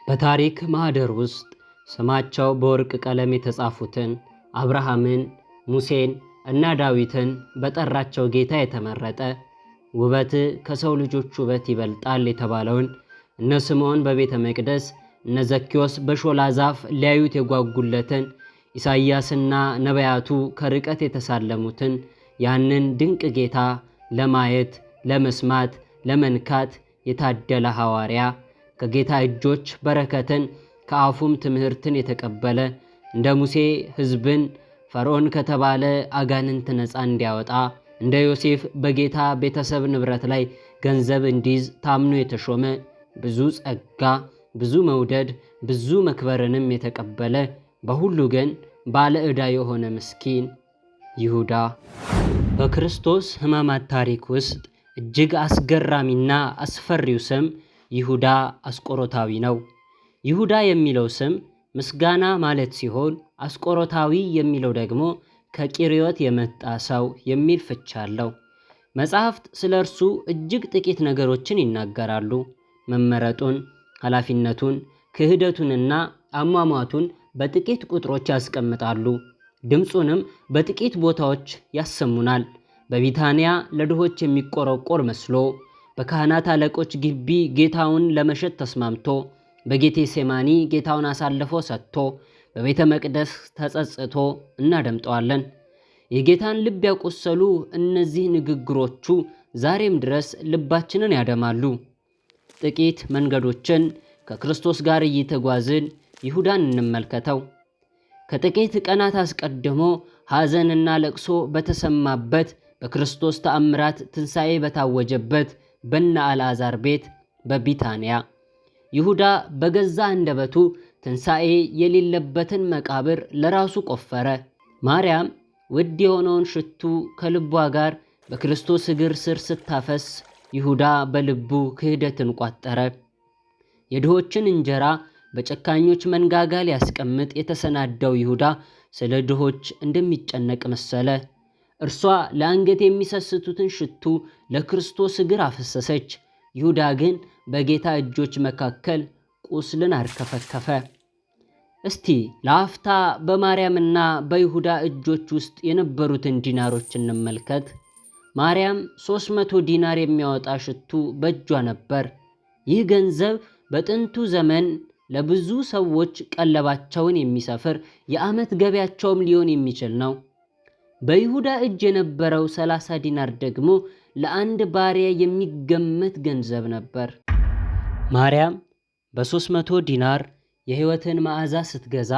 በታሪክ ማህደር ውስጥ ስማቸው በወርቅ ቀለም የተጻፉትን አብርሃምን፣ ሙሴን እና ዳዊትን በጠራቸው ጌታ የተመረጠ፣ ውበት ከሰው ልጆች ውበት ይበልጣል የተባለውን፣ እነ ስምዖን በቤተ መቅደስ፣ እነ ዘኪዎስ በሾላ ዛፍ ሊያዩት የጓጉለትን፣ ኢሳይያስና ነቢያቱ ከርቀት የተሳለሙትን ያንን ድንቅ ጌታ ለማየት፣ ለመስማት፣ ለመንካት የታደለ ሐዋርያ፣ ከጌታ እጆች በረከትን ከአፉም ትምህርትን የተቀበለ፣ እንደ ሙሴ ሕዝብን ፈርዖን ከተባለ አጋንንት ነፃ እንዲያወጣ፣ እንደ ዮሴፍ በጌታ ቤተሰብ ንብረት ላይ ገንዘብ እንዲይዝ ታምኖ የተሾመ፣ ብዙ ጸጋ፣ ብዙ መውደድ፣ ብዙ መክበርንም የተቀበለ፣ በሁሉ ግን ባለ ዕዳ የሆነ ምስኪን ይሁዳ። በክርስቶስ ሕማማት ታሪክ ውስጥ እጅግ አስገራሚና አስፈሪው ስም ይሁዳ አስቆሮታዊ ነው። ይሁዳ የሚለው ስም ምስጋና ማለት ሲሆን አስቆሮታዊ የሚለው ደግሞ ከቂርዮት የመጣ ሰው የሚል ፍቻ አለው። መጽሐፍት ስለ እርሱ እጅግ ጥቂት ነገሮችን ይናገራሉ። መመረጡን፣ ኃላፊነቱን፣ ክህደቱንና አሟሟቱን በጥቂት ቁጥሮች ያስቀምጣሉ። ድምፁንም በጥቂት ቦታዎች ያሰሙናል። በቢታንያ ለድሆች የሚቆረቆር መስሎ፣ በካህናት አለቆች ግቢ ጌታውን ለመሸጥ ተስማምቶ፣ በጌቴ ሴማኒ ጌታውን አሳልፎ ሰጥቶ፣ በቤተ መቅደስ ተጸጽቶ እናደምጠዋለን። የጌታን ልብ ያቆሰሉ እነዚህ ንግግሮቹ ዛሬም ድረስ ልባችንን ያደማሉ። ጥቂት መንገዶችን ከክርስቶስ ጋር እየተጓዝን ይሁዳን እንመልከተው። ከጥቂት ቀናት አስቀድሞ ሐዘንና ለቅሶ በተሰማበት፣ በክርስቶስ ተአምራት ትንሣኤ በታወጀበት በነ አልዓዛር ቤት በቢታንያ ይሁዳ በገዛ አንደበቱ ትንሣኤ የሌለበትን መቃብር ለራሱ ቆፈረ። ማርያም ውድ የሆነውን ሽቱ ከልቧ ጋር በክርስቶስ እግር ስር ስታፈስ ይሁዳ በልቡ ክህደትን ቋጠረ። የድሆችን እንጀራ በጨካኞች መንጋጋ ሊያስቀምጥ የተሰናዳው ይሁዳ ስለ ድሆች እንደሚጨነቅ መሰለ። እርሷ ለአንገት የሚሰስቱትን ሽቱ ለክርስቶስ እግር አፈሰሰች። ይሁዳ ግን በጌታ እጆች መካከል ቁስልን አርከፈከፈ። እስቲ ለአፍታ በማርያምና በይሁዳ እጆች ውስጥ የነበሩትን ዲናሮች እንመልከት። ማርያም 300 ዲናር የሚያወጣ ሽቱ በእጇ ነበር። ይህ ገንዘብ በጥንቱ ዘመን ለብዙ ሰዎች ቀለባቸውን የሚሰፍር፣ የዓመት ገቢያቸውም ሊሆን የሚችል ነው። በይሁዳ እጅ የነበረው 30 ዲናር ደግሞ ለአንድ ባሪያ የሚገመት ገንዘብ ነበር። ማርያም በ300 ዲናር የሕይወትን መዓዛ ስትገዛ፣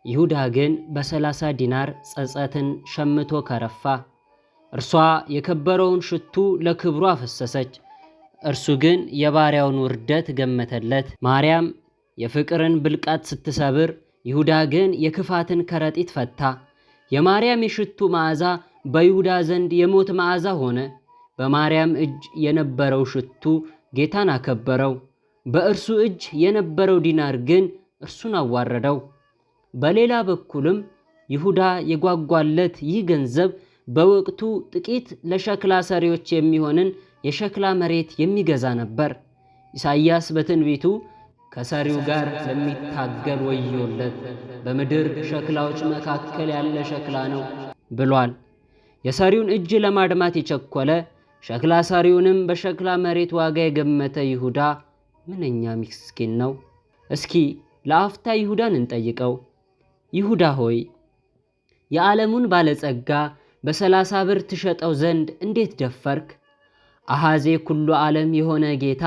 ይሁዳ ግን በ30 ዲናር ጸጸትን ሸምቶ ከረፋ። እርሷ የከበረውን ሽቱ ለክብሩ አፈሰሰች፣ እርሱ ግን የባሪያውን ውርደት ገመተለት። ማርያም የፍቅርን ብልቃጥ ስትሰብር፣ ይሁዳ ግን የክፋትን ከረጢት ፈታ። የማርያም የሽቱ መዓዛ በይሁዳ ዘንድ የሞት መዓዛ ሆነ። በማርያም እጅ የነበረው ሽቱ ጌታን አከበረው። በእርሱ እጅ የነበረው ዲናር ግን እርሱን አዋረደው። በሌላ በኩልም ይሁዳ የጓጓለት ይህ ገንዘብ በወቅቱ ጥቂት ለሸክላ ሰሪዎች የሚሆንን የሸክላ መሬት የሚገዛ ነበር። ኢሳይያስ በትንቢቱ ከሰሪው ጋር ለሚታገል ወዮለት፣ በምድር ሸክላዎች መካከል ያለ ሸክላ ነው ብሏል። የሰሪውን እጅ ለማድማት የቸኮለ፣ ሸክላ ሰሪውንም በሸክላ መሬት ዋጋ የገመተ ይሁዳ ምንኛ ምስኪን ነው። እስኪ ለአፍታ ይሁዳን እንጠይቀው። ይሁዳ ሆይ፣ የዓለሙን ባለጸጋ በ30 ብር ትሸጠው ዘንድ እንዴት ደፈርክ? አሃዜ ኩሉ ዓለም የሆነ ጌታ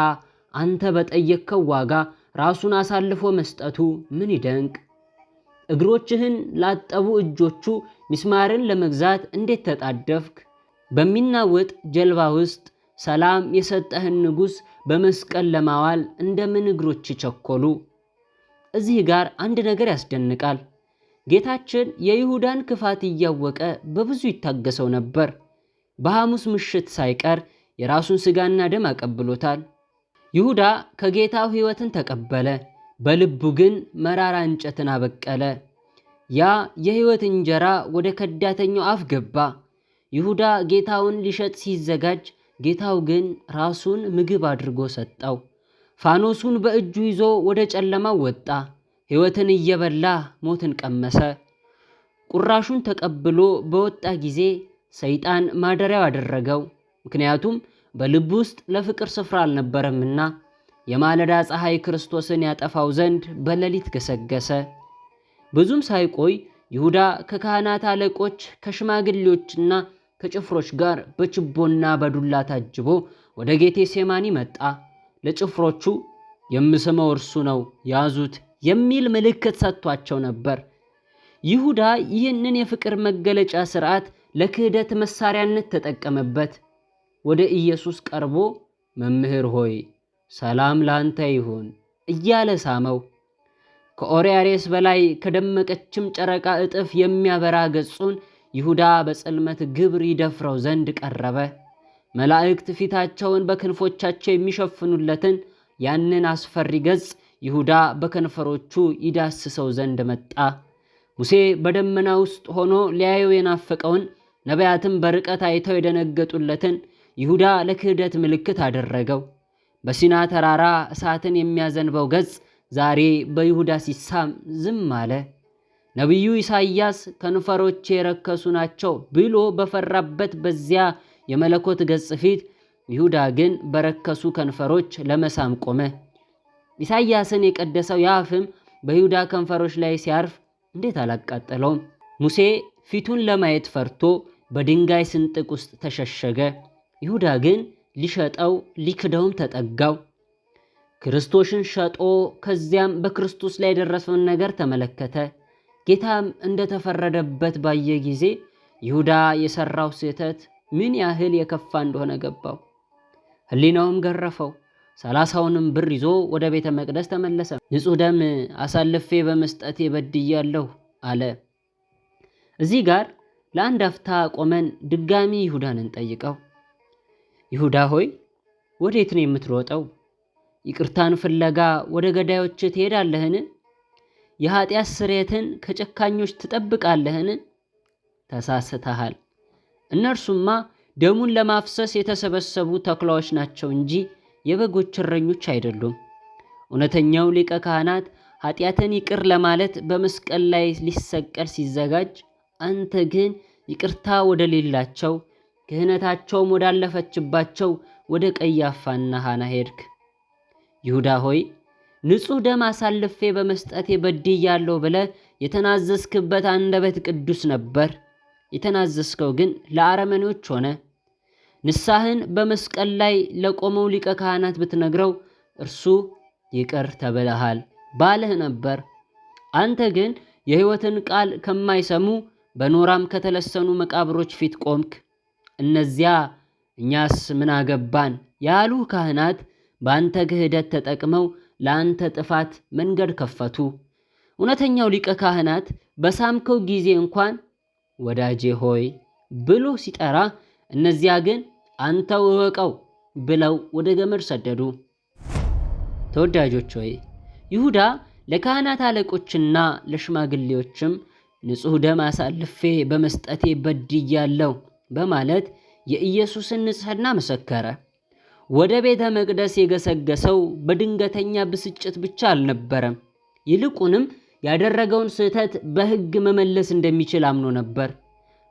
አንተ በጠየቅከው ዋጋ ራሱን አሳልፎ መስጠቱ ምን ይደንቅ? እግሮችህን ላጠቡ እጆቹ ሚስማርን ለመግዛት እንዴት ተጣደፍክ? በሚናወጥ ጀልባ ውስጥ ሰላም የሰጠህን ንጉሥ በመስቀል ለማዋል እንደምን እግሮች ቸኮሉ? እዚህ ጋር አንድ ነገር ያስደንቃል። ጌታችን የይሁዳን ክፋት እያወቀ በብዙ ይታገሰው ነበር። በሐሙስ ምሽት ሳይቀር የራሱን ሥጋና ደም አቀብሎታል። ይሁዳ ከጌታው ሕይወትን ተቀበለ፣ በልቡ ግን መራራ እንጨትን አበቀለ። ያ የሕይወት እንጀራ ወደ ከዳተኛው አፍ ገባ። ይሁዳ ጌታውን ሊሸጥ ሲዘጋጅ፣ ጌታው ግን ራሱን ምግብ አድርጎ ሰጠው። ፋኖሱን በእጁ ይዞ ወደ ጨለማው ወጣ። ሕይወትን እየበላ ሞትን ቀመሰ። ቁራሹን ተቀብሎ በወጣ ጊዜ ሰይጣን ማደሪያው አደረገው። ምክንያቱም በልቡ ውስጥ ለፍቅር ስፍራ አልነበረምና። የማለዳ ፀሐይ ክርስቶስን ያጠፋው ዘንድ በሌሊት ገሰገሰ። ብዙም ሳይቆይ ይሁዳ ከካህናት አለቆች ከሽማግሌዎችና ከጭፍሮች ጋር በችቦና በዱላ ታጅቦ ወደ ጌቴሴማኒ መጣ። ለጭፍሮቹ የምስመው እርሱ ነው፣ ያዙት የሚል ምልክት ሰጥቷቸው ነበር። ይሁዳ ይህንን የፍቅር መገለጫ ሥርዓት ለክህደት መሳሪያነት ተጠቀመበት። ወደ ኢየሱስ ቀርቦ መምህር ሆይ ሰላም ላንተ ይሁን እያለ ሳመው። ከኦሪያሬስ በላይ ከደመቀችም ጨረቃ እጥፍ የሚያበራ ገጹን ይሁዳ በጽልመት ግብር ይደፍረው ዘንድ ቀረበ። መላእክት ፊታቸውን በክንፎቻቸው የሚሸፍኑለትን ያንን አስፈሪ ገጽ ይሁዳ በከንፈሮቹ ይዳስሰው ዘንድ መጣ። ሙሴ በደመና ውስጥ ሆኖ ሊያየው የናፈቀውን፣ ነቢያትም በርቀት አይተው የደነገጡለትን ይሁዳ ለክህደት ምልክት አደረገው። በሲና ተራራ እሳትን የሚያዘንበው ገጽ ዛሬ በይሁዳ ሲሳም ዝም አለ። ነቢዩ ኢሳይያስ ከንፈሮቼ የረከሱ ናቸው ብሎ በፈራበት በዚያ የመለኮት ገጽ ፊት ይሁዳ ግን በረከሱ ከንፈሮች ለመሳም ቆመ። ኢሳይያስን የቀደሰው ያ ፍም በይሁዳ ከንፈሮች ላይ ሲያርፍ እንዴት አላቃጠለውም? ሙሴ ፊቱን ለማየት ፈርቶ በድንጋይ ስንጥቅ ውስጥ ተሸሸገ። ይሁዳ ግን ሊሸጠው ሊክደውም ተጠጋው። ክርስቶስን ሸጦ ከዚያም በክርስቶስ ላይ የደረሰውን ነገር ተመለከተ። ጌታም እንደተፈረደበት ባየ ጊዜ ይሁዳ የሰራው ስህተት ምን ያህል የከፋ እንደሆነ ገባው። ሕሊናውም ገረፈው። 30ውንም ብር ይዞ ወደ ቤተ መቅደስ ተመለሰ። ንጹሕ ደም አሳልፌ በመስጠቴ በድያለሁ አለ። እዚህ ጋር ለአንድ አፍታ ቆመን ድጋሚ ይሁዳን እንጠይቀው። ይሁዳ ሆይ ወዴት ነው የምትሮጠው? ይቅርታን ፍለጋ ወደ ገዳዮች ትሄዳለህን? የኃጢአት ስርየትን ከጨካኞች ትጠብቃለህን? ተሳስተሃል። እነርሱማ ደሙን ለማፍሰስ የተሰበሰቡ ተኩላዎች ናቸው እንጂ የበጎች እረኞች አይደሉም። እውነተኛው ሊቀ ካህናት ኃጢአትን ይቅር ለማለት በመስቀል ላይ ሊሰቀል ሲዘጋጅ፣ አንተ ግን ይቅርታ ወደሌላቸው ክህነታቸውም ወዳለፈችባቸው ወደ ቀያፋና ሐና ሄድክ። ይሁዳ ሆይ ንጹሕ ደም አሳልፌ በመስጠቴ በድያለሁ ብለህ የተናዘዝክበት አንደበት ቅዱስ ነበር። የተናዘዝከው ግን ለአረመኔዎች ሆነ። ንስሐህን በመስቀል ላይ ለቆመው ሊቀ ካህናት ብትነግረው እርሱ ይቅር ተብለሃል ባልህ ነበር። አንተ ግን የሕይወትን ቃል ከማይሰሙ በኖራም ከተለሰኑ መቃብሮች ፊት ቆምክ። እነዚያ እኛስ ምን አገባን ያሉ ካህናት በአንተ ክህደት ተጠቅመው ለአንተ ጥፋት መንገድ ከፈቱ። እውነተኛው ሊቀ ካህናት በሳምከው ጊዜ እንኳን ወዳጄ ሆይ ብሎ ሲጠራ፣ እነዚያ ግን አንተው እወቀው ብለው ወደ ገመድ ሰደዱ። ተወዳጆች ሆይ፣ ይሁዳ ለካህናት አለቆችና ለሽማግሌዎችም ንጹሕ ደም አሳልፌ በመስጠቴ በድያለሁ በማለት የኢየሱስን ንጽሕና መሰከረ። ወደ ቤተ መቅደስ የገሰገሰው በድንገተኛ ብስጭት ብቻ አልነበረም። ይልቁንም ያደረገውን ስህተት በሕግ መመለስ እንደሚችል አምኖ ነበር።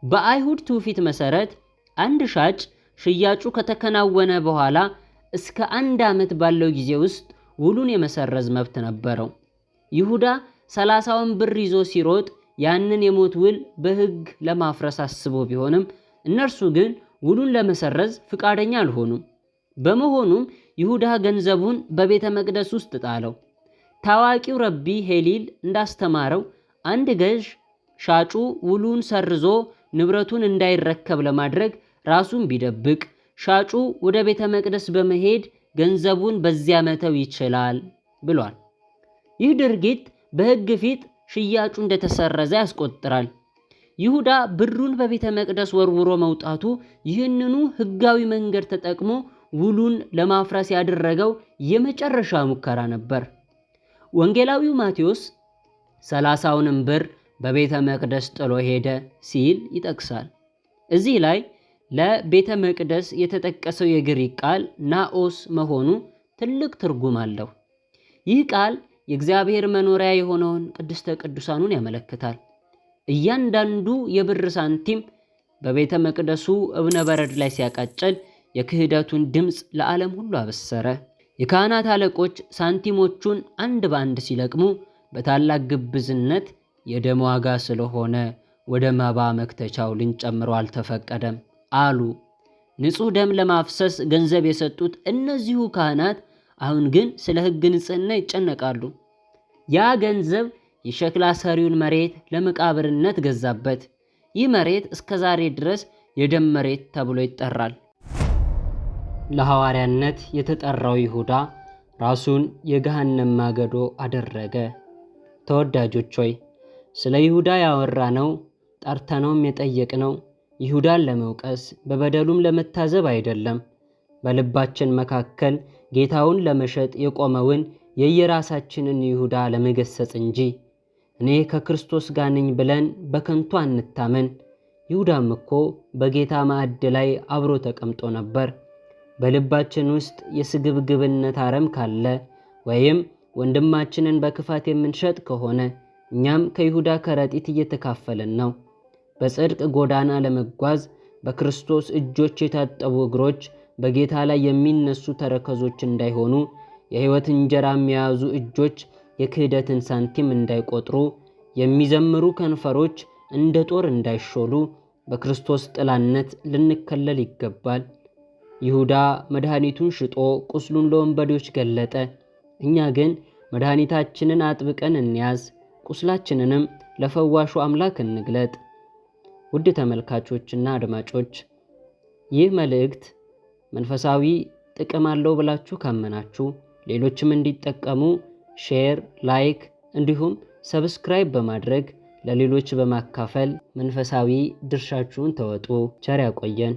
በአይሁድ ትውፊት መሰረት አንድ ሻጭ ሽያጩ ከተከናወነ በኋላ እስከ 1 ዓመት ባለው ጊዜ ውስጥ ውሉን የመሰረዝ መብት ነበረው። ይሁዳ 30ውን ብር ይዞ ሲሮጥ ያንን የሞት ውል በሕግ ለማፍረስ አስቦ ቢሆንም፣ እነርሱ ግን ውሉን ለመሰረዝ ፍቃደኛ አልሆኑም። በመሆኑም ይሁዳ ገንዘቡን በቤተ መቅደስ ውስጥ ጣለው። ታዋቂው ረቢ ሄሊል እንዳስተማረው አንድ ገዥ ሻጩ ውሉን ሰርዞ ንብረቱን እንዳይረከብ ለማድረግ ራሱን ቢደብቅ፣ ሻጩ ወደ ቤተ መቅደስ በመሄድ ገንዘቡን በዚያ መተው ይችላል ብሏል። ይህ ድርጊት በሕግ ፊት ሽያጩ እንደተሰረዘ ያስቆጥራል። ይሁዳ ብሩን በቤተ መቅደስ ወርውሮ መውጣቱ ይህንኑ ሕጋዊ መንገድ ተጠቅሞ ውሉን ለማፍረስ ያደረገው የመጨረሻ ሙከራ ነበር። ወንጌላዊው ማቴዎስ 30ውንም ብር በቤተ መቅደስ ጥሎ ሄደ ሲል ይጠቅሳል። እዚህ ላይ ለቤተ መቅደስ የተጠቀሰው የግሪክ ቃል ናኦስ መሆኑ ትልቅ ትርጉም አለው። ይህ ቃል የእግዚአብሔር መኖሪያ የሆነውን ቅድስተ ቅዱሳኑን ያመለክታል። እያንዳንዱ የብር ሳንቲም በቤተ መቅደሱ እብነ በረድ ላይ ሲያቃጭል የክህደቱን ድምፅ ለዓለም ሁሉ አበሰረ። የካህናት አለቆች ሳንቲሞቹን አንድ በአንድ ሲለቅሙ በታላቅ ግብዝነት የደም ዋጋ ስለሆነ ወደ መባ መክተቻው ልንጨምረው አልተፈቀደም አሉ። ንጹሕ ደም ለማፍሰስ ገንዘብ የሰጡት እነዚሁ ካህናት አሁን ግን ስለ ሕግ ንጽሕና ይጨነቃሉ። ያ ገንዘብ የሸክላ ሰሪውን መሬት ለመቃብርነት ገዛበት። ይህ መሬት እስከ ዛሬ ድረስ የደም መሬት ተብሎ ይጠራል። ለሐዋርያነት የተጠራው ይሁዳ ራሱን የገሃነም ማገዶ አደረገ። ተወዳጆች ሆይ፣ ስለ ይሁዳ ያወራነው ጠርተነውም የጠየቅነው ይሁዳን ለመውቀስ በበደሉም ለመታዘብ አይደለም። በልባችን መካከል ጌታውን ለመሸጥ የቆመውን የየራሳችንን ይሁዳ ለመገሰጽ እንጂ። እኔ ከክርስቶስ ጋር ነኝ ብለን በከንቱ አንታመን። ይሁዳም እኮ በጌታ ማዕድ ላይ አብሮ ተቀምጦ ነበር። በልባችን ውስጥ የስግብግብነት አረም ካለ ወይም ወንድማችንን በክፋት የምንሸጥ ከሆነ እኛም ከይሁዳ ከረጢት እየተካፈልን ነው። በጽድቅ ጎዳና ለመጓዝ በክርስቶስ እጆች የታጠቡ እግሮች በጌታ ላይ የሚነሱ ተረከዞች እንዳይሆኑ፣ የሕይወት እንጀራ የያዙ እጆች የክህደትን ሳንቲም እንዳይቆጥሩ፣ የሚዘምሩ ከንፈሮች እንደ ጦር እንዳይሾሉ በክርስቶስ ጥላነት ልንከለል ይገባል። ይሁዳ መድኃኒቱን ሽጦ ቁስሉን ለወንበዴዎች ገለጠ። እኛ ግን መድኃኒታችንን አጥብቀን እንያዝ፣ ቁስላችንንም ለፈዋሹ አምላክ እንግለጥ። ውድ ተመልካቾችና አድማጮች፣ ይህ መልእክት መንፈሳዊ ጥቅም አለው ብላችሁ ካመናችሁ ሌሎችም እንዲጠቀሙ share፣ like እንዲሁም subscribe በማድረግ ለሌሎች በማካፈል መንፈሳዊ ድርሻችሁን ተወጡ። ቸር ያቆየን።